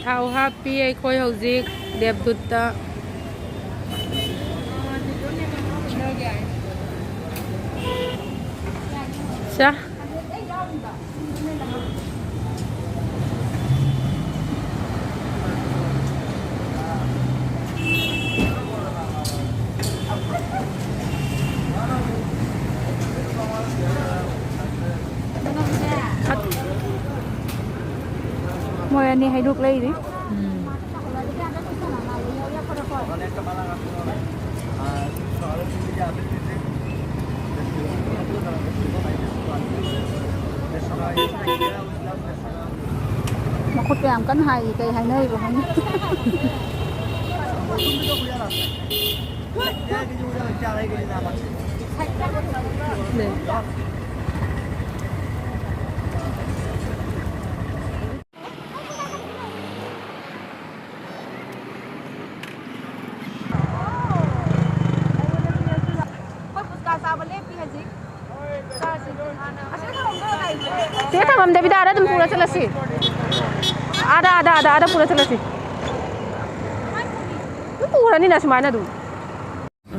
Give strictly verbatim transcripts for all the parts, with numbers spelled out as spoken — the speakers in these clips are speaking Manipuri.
ꯊꯥꯎ ꯍꯥꯞꯄꯤ ꯑꯩꯈꯣꯏ ꯍꯧꯖꯤꯛ ꯗꯦꯕꯗꯨꯠꯇ꯫ ꯆꯥ꯫ ꯃꯣꯏ ꯑꯅꯤ ꯍꯩꯔꯨꯛ ꯂꯩꯔꯤ꯫ ꯎꯝ꯫ ꯃꯈꯨꯠꯇ ꯌꯥꯝ ꯀꯟꯅ ꯍꯥꯏꯔꯤ, ꯀꯩ ꯍꯥꯏꯅꯔꯤꯕ ꯈꯪꯗꯦ꯫ ꯑꯩꯈꯣꯏ ꯄꯨꯁꯀꯥ ꯆꯥꯕ ꯂꯦꯞꯄꯤ ꯍꯧꯖꯤꯛ꯫ ꯁꯤꯗ ꯊꯝꯃꯝꯗꯕꯤꯗ ꯑꯥꯗ ꯑꯗꯨꯝ ꯄꯨꯔ ꯆꯠꯂꯁꯤ꯫ ꯑꯥꯗ, ꯑꯥꯗ, ꯑꯥꯗ, ꯑꯥꯗ ꯄꯨꯔ ꯆꯠꯂꯁꯤ꯫ ꯑꯗꯨꯝ ꯄꯨꯔꯅꯤꯅ ꯁꯨꯃꯥꯏꯅ ꯑꯗꯨꯝ꯫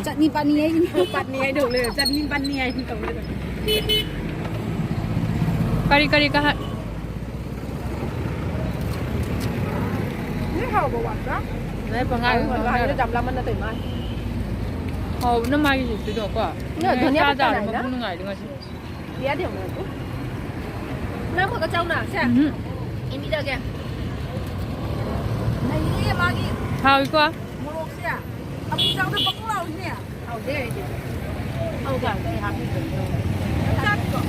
ꯆꯠꯅꯤ ꯄꯥꯅꯤ ꯍꯥꯏꯁꯤꯅꯤ꯫ ꯄꯥꯅꯤ ꯍꯥꯏꯗꯧ ꯂꯩꯔꯦ꯫ ꯆꯠꯅꯤ ꯄꯥꯅꯤ ꯍꯥꯏꯁꯤꯅꯤ ꯇꯧꯔꯦ꯫ ꯀꯔꯤ, ꯀꯔꯤ ꯀ-, ꯅꯣꯏ ꯍꯥꯎꯕ ꯋꯥꯠꯄ꯭ꯔꯥ? ꯅꯣꯏ ꯄꯪꯍꯥꯏ ꯍꯥꯎꯕ ꯋꯥꯠꯂꯦ꯫ ꯍꯥꯏꯕ ꯌꯥꯝ ꯂꯥꯝꯃꯟꯅ ꯇꯧꯔꯤ ꯃꯥꯜꯂꯦ꯫ ꯍꯥꯎꯕꯅ ꯃꯥꯒꯤ ꯖꯨꯁꯇꯨꯗꯀꯣ꯫ ꯅꯣꯏ ꯅꯣꯏ ꯙꯅꯤꯌꯥ ꯆꯥ ꯄꯠꯇꯤ ꯆꯥꯔꯨꯔꯦ ꯂꯩꯅ? ꯃꯄꯨꯡ ꯅꯨꯡꯉꯥꯏꯗꯣ ꯉꯁꯤ꯫ ꯄꯤꯌꯥꯗꯤ ꯌꯥꯝ ꯅꯨꯡꯉꯥꯏꯇꯦ꯫ ꯅꯪ ꯈꯔ ꯆꯥꯎꯅ, ꯁꯦ꯫ ꯎꯝ꯫ ꯏꯟꯕꯤꯔꯒꯦ꯫ ꯅꯩꯌꯦ ꯃꯥꯒꯤ ꯍꯥꯎꯏꯀꯣ? ꯃꯣꯔꯣꯛꯁꯦ꯫ ꯑꯃꯨꯛ ꯆꯥꯎꯅ ꯕꯛ ꯂꯥꯎꯏꯅꯦ꯫ ꯍꯥꯎꯗꯦ ꯑꯩꯗꯤ꯫ ꯑꯧ, ꯆꯥꯗ꯭ꯔꯤ, ꯍꯥꯞꯄꯤꯗ꯭ꯔꯤ꯫ ꯆꯥꯗ꯭ꯔꯤꯕꯣ?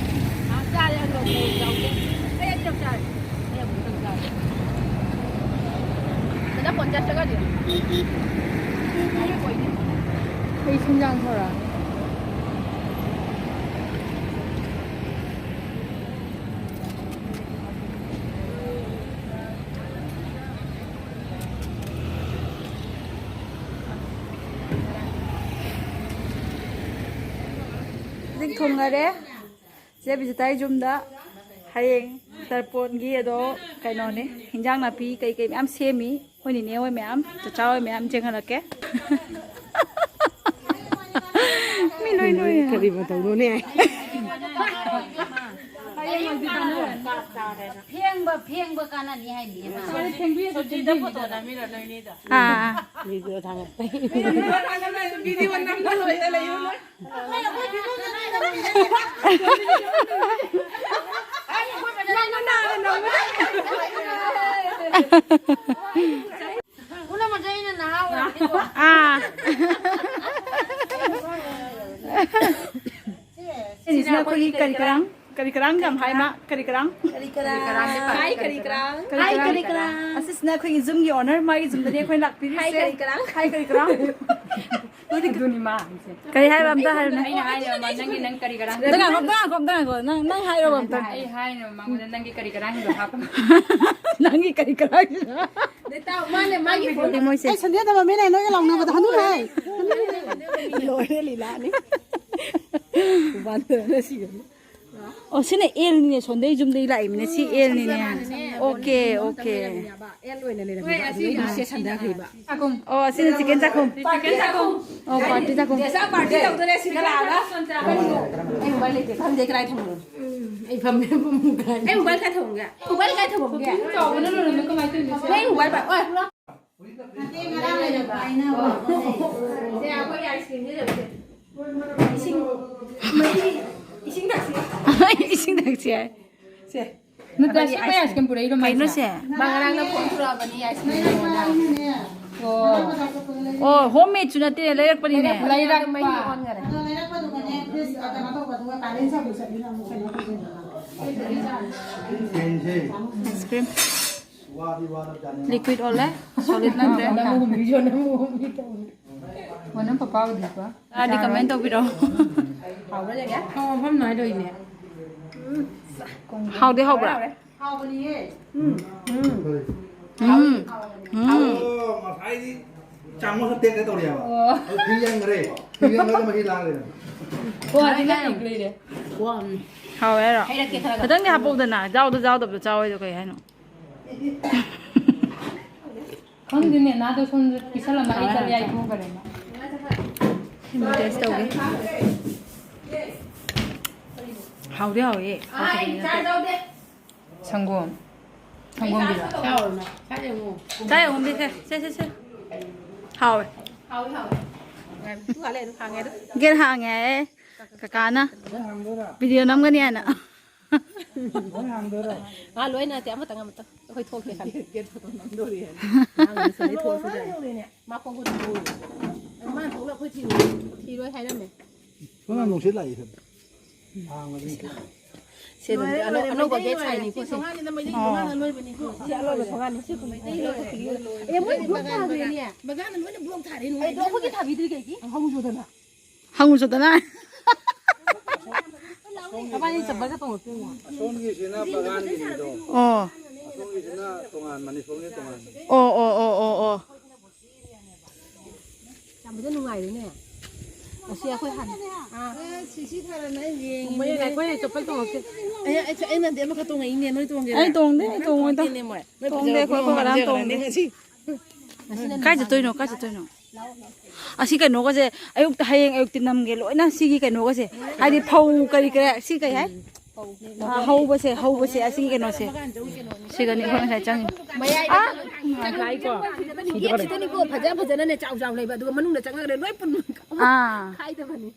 ꯑꯥ, ꯆꯥꯔꯦ, ꯑꯗꯣ ꯃꯣꯔꯣꯛ ꯌꯥꯎꯗꯦ꯫ ꯑꯩ ꯑꯅꯤꯔꯛ ꯆꯥꯔꯦ꯫ ꯑꯩ ꯑꯃꯨꯛꯇꯪ ꯆꯥꯔꯦ꯫ ꯗꯥꯗꯥ, ꯐꯣꯟ ꯆꯥꯔꯖ ꯇꯧꯔꯗꯤ? ꯑꯩ ꯁꯦꯟꯖꯥꯡ ꯊꯣꯔꯛꯑꯦ꯫ ꯍꯧꯖꯤꯛ ꯊꯨꯡꯉꯔꯦ꯫ ꯆꯦ ꯕꯤꯖꯤꯇꯥꯒꯤ ꯌꯨꯝꯗ ꯍꯌꯦꯡ ꯇꯔꯄꯣꯟꯒꯤ ꯑꯗꯣ ꯀꯩꯅꯣꯅꯦ, ꯍꯤꯟꯖꯥꯡ ꯅꯥꯄꯤ ꯀꯩꯀꯩ ꯃꯌꯥꯝ ꯁꯦꯝꯃꯤ꯫ ꯑꯩꯈꯣꯏ ꯅꯤꯅꯦ ꯍꯣꯏ ꯃꯌꯥꯝ, ꯆꯆꯥ ꯍꯣꯏ ꯃꯌꯥꯝ ꯌꯦꯡꯍꯜꯂꯛꯀꯦ꯫ ꯃꯤ ꯂꯣꯏ ꯅꯣꯏ꯫ ꯀꯔꯤ ꯃꯇꯧꯅꯣꯅꯦ? ꯐꯦꯡꯕ, ꯐꯦꯡꯕ ꯀꯥꯟꯅꯅꯤ ꯍꯥꯏꯅꯤ꯫ ꯑꯥ꯫ ꯚꯤꯗꯤꯑꯣ ꯊꯥꯒꯠꯄꯩ꯫ ꯚꯤꯗꯤꯑꯣ ꯅꯝꯕ ꯂꯣꯏꯔ ꯂꯩꯌꯨ ꯅꯣꯏ꯫ ꯑꯥ꯫ ꯁꯤꯁꯤꯅ ꯑꯩꯈꯣꯏꯒꯤ ꯀꯔꯤ ꯀꯔꯥꯡ, ꯀꯔꯤ ꯀꯔꯥꯡ ꯌꯥꯝ ꯍꯥꯏ ꯃꯥ, ꯀꯔꯤ ꯀꯔꯥꯡ? ꯀꯔꯤ ꯀꯔꯥꯡ? ꯍꯥꯏ ꯀꯔꯤ ꯀꯔꯥꯡ? ꯀꯔꯤ ꯀꯔꯥꯡ? ꯑꯁꯤꯁꯤꯅ ꯑꯩꯈꯣꯏꯒꯤ ꯌꯨꯝꯒꯤ owner, ꯃꯥꯒꯤ ꯌꯨꯝꯗꯅꯦ ꯑꯩꯈꯣꯏꯅ ꯂꯥꯛꯄꯤꯔꯤꯁꯦ꯫ ꯍꯥꯏ ꯀꯔꯤ ꯀꯔꯥꯡ? ꯍꯥꯏ ꯀꯔꯤ ꯀꯔꯥꯡ? ꯑꯗꯨꯅꯤ ꯃꯥ ꯍꯥꯏꯁꯦ꯫ ꯀꯔꯤ ꯍꯥꯏꯕ ꯑꯝꯇ ꯍꯥꯏꯔꯨꯅꯦ꯫ ꯑꯩꯅ ꯍꯥꯏꯅꯕ ꯃꯥ ꯅꯪꯒꯤ ꯅꯪ ꯀꯔꯤ ꯀꯔꯥꯡ? ꯑꯝꯇ ꯉꯥꯏꯈꯣ, ꯑꯝꯇ ꯉꯥꯏꯈꯣ, ꯑꯝꯇ ꯉꯥꯏꯈꯣ꯫ ꯅꯪ, ꯅꯪ ꯍꯥꯏꯔꯣꯕ ꯑꯝꯇ꯫ ꯑꯩ ꯍꯥꯏꯅꯕ ꯃꯉꯣꯟꯗ ꯅꯪꯒꯤ ꯀꯔꯤ ꯀꯔꯥꯡꯗꯣ ꯍꯥꯞꯄꯣ꯫ ꯅꯪꯒꯤ ꯀꯔꯤ ꯀꯔꯥꯡꯗꯣ? ꯃꯥꯅꯦ, ꯃꯥꯒꯤ ꯐꯣꯟ꯫ ꯃꯣꯏꯁꯦ꯫ ꯑꯩ ꯁꯟꯗꯦꯗ ꯃꯃꯤꯅ ꯅꯣꯏꯒ ꯂꯥꯎꯅꯕꯗ ꯍꯅꯨ ꯍꯥꯏ꯫ ꯂꯣꯏꯔꯦ ꯂꯤꯂꯥꯅꯤ꯫ ꯎꯕꯥꯟꯗꯅ ꯁꯤꯒꯅꯤ꯫ ꯑꯣ, ꯁꯤꯅ ꯑꯦꯜꯅꯤꯅꯦ, ꯁꯣꯟꯗꯩ ꯌꯨꯝꯗꯩ ꯂꯥꯛꯏꯃꯤꯅꯦ, ꯁꯤ ꯑꯦꯜꯅꯤꯅꯦ꯫ Okay, okay. ꯑꯦꯜ ꯑꯣꯏꯅ ꯂꯩꯔꯝꯃꯤꯕ, ꯍꯣꯏ, ꯑꯗꯨꯗꯩꯗꯤ ꯁꯤ ꯁꯟꯗꯈ꯭ꯔꯤꯕ꯫ ꯆꯥꯛꯈꯨꯝ꯫ ꯑꯣ, ꯑꯁꯤꯅ chicken ꯆꯥꯛꯈꯨꯝ꯫ Chicken ꯆꯥꯛꯈꯨꯝ꯫ ꯑꯣ, party ꯆꯥꯛꯈꯨꯝ꯫ ꯗꯦꯁꯥ party ꯇꯧꯗꯣꯔꯦ ꯁꯤꯗ ꯂꯥꯛꯑꯒ꯫ ꯑꯩ mobile ꯂꯩꯇꯦ, ꯈꯪꯗꯦ ꯀꯗꯥꯏ ꯊꯝꯕꯅꯣ꯫ ꯎꯝ, ꯑꯩ ꯐꯝꯃꯦ, ꯐꯃꯨꯡ ꯀꯥꯏ꯫ ꯑꯩ mobile ꯀꯥꯏ ꯊꯝꯃꯝꯒꯦ? Mobile ꯀꯥꯏ ꯊꯝꯃꯝꯒꯦ? ꯆꯥꯎꯕꯅ ꯂꯣꯏꯔꯝꯃꯦ, ꯀꯃꯥꯏꯅ ꯇꯧꯔꯤꯅꯣ ꯁꯦ? ꯅꯪ mobile ꯄꯥꯏ-, ꯑꯣꯏ꯫ ꯁꯦ, ꯑꯩꯈꯣꯏ ice cream ꯁꯦ ꯂꯩꯔꯝꯃꯦ꯫ ꯏꯁꯤꯡ, ꯃꯍꯤ, ꯏꯁꯤꯡ ꯊꯛꯁꯤ꯫ ꯏꯁꯤꯡ ꯊꯛꯁꯤ ꯍꯥꯏ꯫ ꯁꯦ꯫ ꯅꯠꯇꯦ, ꯑꯁꯦꯡꯕꯩ ice cream ꯄꯨꯔꯛꯏꯔꯣ ꯃꯥꯏꯁꯦ? ꯀꯩꯅꯣ ꯁꯦ? ꯃꯥ ꯉꯔꯥꯡꯅ phone ꯄꯨꯔꯛꯑꯕꯅꯦ ice cream ꯂꯩꯔꯛꯑꯣꯅ꯫ ꯑꯣ꯫ ꯑꯣ, home made ꯁꯨ ꯅꯠꯇꯦ, ꯂꯩꯔꯛꯄꯅꯤꯅꯦ꯫ ꯂꯩꯔꯛꯄ꯫ ꯃꯩ ꯑꯣꯟꯈꯔꯦ꯫ Ice cream꯫ Liquid ꯑꯣꯜꯂꯦ, solid ꯅꯠꯇ꯭ꯔꯦ꯫ ꯅꯪ ꯎꯃꯤ ꯌꯣꯟ, ꯅꯪ ꯎꯃꯤ ꯇꯧꯅꯤ꯫ ꯑꯣ, ꯅꯪ ꯄꯄꯥ ꯑꯣꯏꯗꯣꯏꯕ? ꯑꯗꯤ comment ꯇꯧꯕꯤꯔꯛꯑꯣ꯫ ꯍꯥꯎꯕ꯭ꯔꯥ ꯌꯦꯡꯒꯦ꯫ ꯍꯥꯎꯐꯝ ꯅꯥꯏꯔꯣꯏꯅꯦ꯫ ꯍꯥꯎꯗꯤ ꯍꯥꯎꯕ꯭ꯔꯥ? ꯍꯥꯎꯔꯦ, ꯍꯥꯎꯔꯦ꯫ ꯍꯥꯎꯕꯅꯤꯌꯦ꯫ ꯎꯝ꯫ ꯎꯝ꯫ ꯎꯝ꯫ ꯑꯣ, ꯉꯁꯥꯏꯗꯤ ꯆꯥꯃꯁꯅ ꯇꯦꯛꯀꯦ ꯇꯧꯔꯤꯑꯕ꯫ ꯑꯣ꯫ ꯑꯗꯨ ꯐꯤ ꯌꯥꯟꯈ꯭ꯔꯦ꯫ ꯐꯤ ꯌꯥꯟꯈ꯭ꯔꯒ ꯃꯍꯤ ꯂꯥꯡ ꯂꯩꯔꯝꯃꯦ꯫ ꯑꯣ, ꯑꯗꯨ ꯅꯪ ꯂꯩꯔꯦ꯫ ꯍꯥꯎꯋꯦ ꯍꯥꯏꯔꯣ? ꯈꯤꯇꯪꯗꯤ ꯍꯥꯞꯄꯧꯗꯅ, ꯌꯥꯎꯗ ꯌꯥꯎꯗꯕꯗꯣ ꯆꯥꯎꯋꯦꯗꯣ ꯀꯩ ꯍꯥꯏꯅꯣ? ꯈꯪꯗꯦꯅꯦ, ꯅꯥꯗꯣ ꯁꯣꯝꯗ ꯄꯤꯁꯜꯂꯝꯃ ꯑꯩ ꯆꯠꯂꯦ ꯍꯥꯏ ꯊꯣꯛꯈ꯭ꯔꯦ ꯃꯥ꯫ ꯁꯤꯃ ꯇꯦꯁ ꯇꯧꯒꯦ꯫ ꯍꯥꯎꯗꯤ ꯍꯥꯎꯋꯦ꯫ ꯁꯪꯒꯣꯝ꯫ ꯁꯪꯒꯣꯝꯒꯤꯗꯣ꯫ ꯆꯥ ꯌꯦꯡꯉꯨ꯫ ꯆꯥ ꯌꯦꯡꯉꯨ, ꯁꯦ, ꯁꯦ, ꯁꯦ, ꯁꯦ꯫ ꯍꯥꯎꯋꯦ꯫ ꯒꯦꯠ ꯍꯥꯡꯉꯦ ꯍꯥꯏꯌꯦ꯫ ꯀꯀꯥꯅ ꯚꯤꯗꯤꯑꯣ ꯅꯝꯒꯅꯤ ꯍꯥꯏꯅ꯫ ꯃꯥ ꯂꯣꯏ ꯅꯠꯇꯦ, ꯑꯃꯇꯪ, ꯑꯃꯇꯪ꯫ ꯑꯩꯈꯣꯏ ꯊꯣꯛꯀꯦ ꯈꯜꯂꯤ꯫ ꯃꯥ ꯈꯣꯡ ꯈꯨꯠ ꯂꯣꯏ꯫ ꯃꯥ ꯊꯣꯛꯂꯛ ꯑꯩꯈꯣꯏ ꯊꯤꯔꯣꯏ꯫ ꯊꯤꯔꯣꯏ ꯍꯥꯏꯔꯝꯃꯦ꯫ ꯁꯣꯝꯗ ꯅꯨꯡꯁꯤꯠ ꯂꯥꯛꯏ ꯁꯤꯗ꯫ ꯍꯥꯡꯕꯗꯤ ꯅꯨꯡꯁꯤꯠ ꯂꯥꯛꯏ꯫ ꯁꯤ ꯑꯗꯨꯝ ꯑꯅꯧ-, ꯑꯅꯧꯕ ꯒꯦꯠ ꯁꯥꯏꯅꯤꯀꯣ ꯁꯤ꯫ ꯊꯣꯡꯒꯥꯟꯁꯤꯗ ꯃꯩꯇꯩ ꯊꯣꯡꯒꯥꯟꯗ ꯂꯣꯏꯕꯅꯤꯀꯣ꯫ ꯁꯤ ꯑꯅꯧꯕ ꯊꯣꯡꯒꯥꯟꯅꯤ꯫ ꯁꯤ ꯃꯩꯇꯩ ꯂꯣꯏꯔꯦ꯫ ꯑꯦ, ꯃꯣꯏ ꯕ꯭ꯂꯣꯛ ꯊꯥꯈ꯭ꯔꯦꯅꯦ꯫ ꯕꯒꯥꯟꯗ ꯂꯣꯏꯅ ꯕ꯭ꯂꯣꯛ ꯊꯥꯔꯦ꯫ ꯑꯩꯗꯣ ꯑꯩꯈꯣꯏꯒꯤ ꯊꯥꯕꯤꯗ꯭ꯔꯤ ꯀꯩꯒꯤ? ꯍꯪꯉꯨ ꯆꯣꯗꯅ꯫ ꯍꯪꯉꯨ ꯆꯣꯗꯅ꯫ ꯀꯃꯥꯏꯅ ꯆꯠꯄꯒ ꯇꯣꯡꯉꯛꯇꯣꯏꯅꯣ? ꯑꯁꯣꯝꯒꯤꯁꯤꯅ ꯕꯒꯥꯟꯒꯤꯅꯤꯗꯣ꯫ ꯑꯣ꯫ ꯑꯁꯣꯝꯒꯤꯁꯤꯅ ꯇꯣꯉꯥꯟꯕꯅꯤ, ꯁꯣꯝꯒꯤ ꯇꯣꯉꯥꯟꯕꯅꯤ꯫ ꯑꯣ, ꯑꯣ, ꯑꯣ, ꯑꯣ, ꯑꯣ꯫ ꯌꯥꯝꯕꯗ ꯅꯨꯡꯉꯥꯏꯔꯦꯅꯦ꯫ ꯑꯁꯤ ꯑꯩꯈꯣꯏ ꯍꯥꯟꯅ, ꯑꯥ꯫ ꯁꯤꯁꯤ ꯊꯥꯔꯅ ꯑꯩ ꯌꯦꯡꯉꯤꯅꯦ꯫ ꯃꯣꯏ ꯉꯥꯏꯈꯣ, ꯑꯩ ꯆꯠꯄꯩ ꯇꯣꯡꯉꯛꯀꯦ꯫ ꯑꯩ, ꯑꯩ, ꯑꯩꯅꯗꯤ ꯑꯃꯈꯛ ꯇꯣꯡꯉꯛꯏꯅꯦ, ꯅꯣꯏ ꯇꯣꯡꯒꯦꯔꯥ? ꯑꯩ ꯇꯣꯡꯗꯦ, ꯑꯩ ꯇꯣꯡꯉꯣꯏꯗ꯫ ꯇꯣꯡꯉꯛꯇꯦꯅꯦ ꯃꯣꯏ꯫ ꯅꯣꯏ ꯇꯣꯡꯗꯦ, ꯐꯖꯕ ꯑꯩꯈꯣꯏ ꯄꯨꯡ ꯀꯣꯏ ꯀꯅꯥꯝ ꯃꯥꯡꯖꯧꯔꯅꯤ ꯇꯣꯡꯗꯦ꯫ ꯉꯁꯤ꯫ ꯀꯥꯏ ꯆꯠꯇꯣꯏꯅꯣ? ꯀꯥꯏ ꯆꯠꯇꯣꯏꯅꯣ? ꯑꯁꯤ ꯀꯩꯅꯣꯒꯁꯦ ꯑꯌꯨꯛꯇ, ꯍꯌꯦꯡ ꯑꯌꯨꯛꯇꯤ ꯅꯝꯒꯦ ꯂꯣꯏꯅ ꯁꯤꯒꯤ ꯀꯩꯅꯣꯒꯁꯦ, ꯍꯥꯏꯗꯤ ꯐꯧ ꯀꯔꯤ ꯀꯔꯤ, ꯁꯤ ꯀꯩ ꯍꯥꯏ? ꯑ, ꯍꯧꯕꯁꯦ, ꯍꯧꯕꯁꯦ, ꯑꯁꯤꯒꯤ ꯀꯩꯅꯣꯁꯦ꯫ ꯁꯤꯒꯅꯤ ꯑꯩꯈꯣꯏ ꯉꯁꯥꯏ ꯆꯪꯉꯤ꯫ ꯃꯌꯥꯏꯗ ꯑꯥ! ꯒꯦꯠꯁꯤꯗꯅꯤꯀꯣ ꯐꯖ ꯐꯖꯅꯅꯦ ꯆꯥꯎ ꯆꯥꯎ ꯂꯩꯕ, ꯑꯗꯨꯒ ꯃꯅꯨꯡꯗ ꯆꯪꯉꯒꯅꯦ ꯂꯣꯏ ꯄꯨꯟꯕ꯫ ꯑꯥ꯫ ꯈꯥꯏꯗꯕꯅꯤ꯫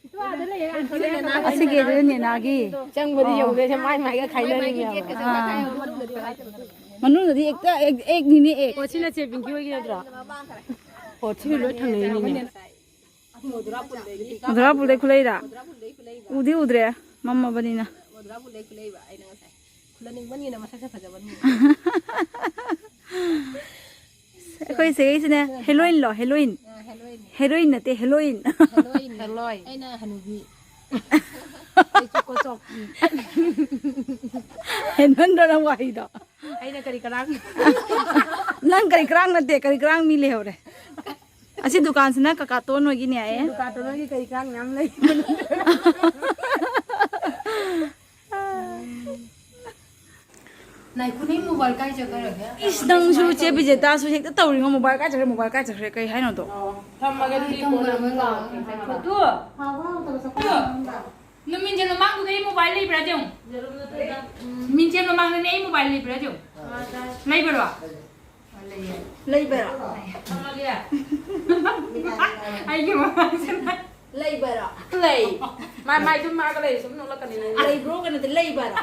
ꯑꯁꯤꯒꯤ ꯑꯗꯨꯅ ꯅꯦꯅꯥꯒꯤ꯫ ꯆꯪꯕꯗꯤ ꯑꯣ꯫ ꯌꯧꯗꯦ, ꯃꯥꯏ ꯃꯥꯏꯒ ꯈꯥꯏꯅꯔꯤꯅꯦꯕ꯫ ꯑꯥ꯫ ꯃꯅꯨꯡꯗꯗꯤ ꯈꯥꯏꯗꯕꯅꯤ꯫ ꯃꯅꯨꯡꯗꯗꯤ ꯑꯦꯛꯇ ꯑꯦꯛ, ꯑꯦꯛꯅꯤꯅꯦ ꯑꯦꯛ꯫ ꯑꯣ, ꯁꯤꯅ ꯆꯦ ꯄꯤꯡꯀꯤ ꯍꯣꯏꯒꯤ ꯅꯠꯇ꯭ꯔꯣ? ꯑꯣ, ꯁꯤꯒ ꯂꯣꯏ ꯊꯪꯅꯩꯅꯤꯅꯦ꯫ ꯃꯣꯙꯨꯔꯥꯄꯨꯔꯗꯩ ꯈꯨꯂꯩꯔꯥ? ꯎꯗꯤ ꯎꯗ꯭ꯔꯦ꯫ ꯃꯝꯃꯕꯅꯤꯅ꯫ ꯃꯣꯙꯨꯔꯥꯄꯨꯔꯗꯩ ꯈꯨꯂꯩꯕ ꯑꯩꯅ ꯉꯁꯥꯏ꯫ ꯈꯨꯂꯅꯤꯡꯃꯟꯒꯤꯅ ꯃꯁꯛꯁꯦ ꯐꯖꯕꯅꯤ꯫ ꯑꯩꯈꯣꯏ ꯆꯦꯒꯩꯁꯤꯅꯦ, ꯍꯦꯂꯣꯏꯟꯂꯣ? ꯍꯦꯂꯣꯏꯟ꯫ ꯑ, ꯍꯦꯂꯣꯏꯟ꯫ ꯍꯦꯔꯣꯏꯟ ꯅꯠꯇꯦ, ꯍꯦꯂꯣꯏꯟ꯫ ꯍꯦꯂꯣꯏꯟ꯫ ꯍꯦꯂꯣꯏꯟ꯫ ꯑꯩꯅ ꯍꯅꯨꯕꯤ꯫ ꯑꯩꯁꯨ ꯀꯣꯆꯣꯞꯄꯤ꯫ ꯍꯦꯟꯃꯟꯗ꯭ꯔꯣ ꯅꯪ ꯋꯥꯍꯩꯗꯣ? ꯑꯩꯅ ꯀꯔꯤ ꯀꯔꯥꯡ? ꯅꯪ ꯀꯔꯤ ꯀꯔꯥꯡ ꯅꯠꯇꯦ, ꯀꯔꯤ ꯀꯔꯥꯡ ꯃꯤ ꯂꯩꯍꯧꯔꯦ꯫ ꯑꯁꯤ ꯗꯨꯀꯥꯟꯁꯤꯅ ꯀꯀꯥ ꯇꯣꯟ ꯍꯣꯏꯒꯤꯅꯦ ꯍꯥꯏꯌꯦ꯫ ꯗꯨꯀꯥꯟ ꯇꯣꯟ ꯍꯣꯏꯒꯤ ꯀꯔꯤ ꯀꯔꯥꯡ ꯃꯌꯥꯝ ꯂꯩ꯫ ꯅꯥꯏꯈꯣꯅꯦ, ꯃꯣꯕꯥꯏꯜ ꯀꯥꯏ ꯆꯠꯈ꯭ꯔꯒꯦ? ꯏꯁ, ꯅꯪꯁꯨ ꯆꯦ ꯕꯤꯖꯦꯇꯥꯁꯨ ꯍꯦꯛꯇ ꯇꯧꯔꯤꯉꯣ꯫ ꯃꯣꯕꯥꯏꯜ ꯀꯥꯏ ꯆꯠꯈ꯭ꯔꯦ, ꯃꯣꯕꯥꯏꯜ ꯀꯥꯏ ꯆꯠꯈ꯭ꯔꯦ, ꯀꯩ ꯍꯥꯏꯅꯣꯗꯣ? ꯊꯝꯃꯒꯦ ꯑꯗꯨꯗꯤ꯫ ꯊꯝꯈ꯭ꯔꯕ ꯂꯥꯛꯑꯣ꯫ ꯇꯨ꯫ ꯇꯨ꯫ ꯅꯨꯃꯤꯟꯖꯦꯜ ꯃꯃꯥꯡꯗꯨꯗ ꯑꯩ ꯃꯣꯕꯥꯏꯜ ꯂꯩꯕ꯭ꯔꯥ ꯌꯦꯡꯉꯨ꯫ ꯃꯤꯟꯖꯦꯜ ꯃꯃꯥꯡꯗꯅꯦ ꯑꯩ ꯃꯣꯕꯥꯏꯜ ꯂꯩꯕ꯭ꯔꯥ ꯌꯦꯡꯉꯨ꯫ ꯂꯩꯕꯔꯣ? ꯂꯩꯕꯔꯣ? ꯊꯝꯃꯒꯦ꯫ ꯑꯩꯒꯤ ꯃꯃꯥꯡꯁꯤꯅ꯫ ꯂꯩꯕꯔꯣ? ꯂꯩ꯫ ꯃꯥ ꯃꯥꯏ ꯑꯗꯨꯝ ꯃꯥꯒ ꯂꯩ ꯁꯨꯝ ꯅꯣꯛꯂꯛꯀꯅꯤ ꯅꯪ꯫ ꯂꯩꯕ꯭ꯔꯣ ꯀꯩꯅꯣꯗꯤ ꯂꯩꯕꯔꯣ?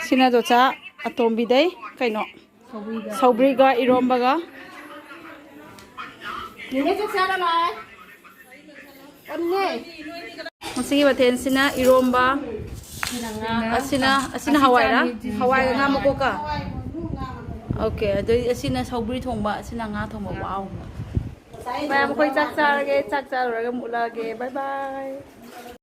ꯁꯤꯅ ꯗꯣꯆꯥ ꯑꯇꯣꯝꯕꯤꯗꯩ ꯀꯩꯅꯣ? ꯁꯧꯒ꯭ꯔꯤꯒ ꯏꯔꯣꯝꯕꯒ꯫ ꯅꯦꯅꯦ ꯆꯥꯛ ꯆꯥꯔ ꯂꯥꯛꯑꯦ꯫ ꯑꯗꯨꯅꯦ꯫ ꯉꯁꯤꯒꯤ ꯃꯊꯦꯜꯁꯤꯅ ꯏꯔꯣꯝꯕ, ꯑꯁꯤꯅ ꯑꯁꯤꯅ ꯍꯋꯥꯏꯔ? ꯍꯋꯥꯏꯒ ꯉꯥ ꯃꯀꯣꯛꯀ? ꯑꯣꯀꯦ, ꯑꯗꯩ ꯑꯁꯤꯅ ꯁꯧꯒ꯭ꯔꯤ ꯊꯣꯡꯕ, ꯑꯁꯤꯅ ꯉꯥ ꯊꯣꯡꯕ꯫ ꯋꯥꯎ꯫ ꯃꯌꯥꯝ ꯑꯩꯈꯣꯏ ꯆꯥꯛ ꯆꯥꯔꯒꯦ, ꯆꯥꯛ ꯆꯥꯔꯨꯔꯒ ꯑꯃꯨꯛ ꯎꯠꯂꯛꯑꯒꯦ꯫ ꯕꯥꯏ ꯕꯥꯏ꯫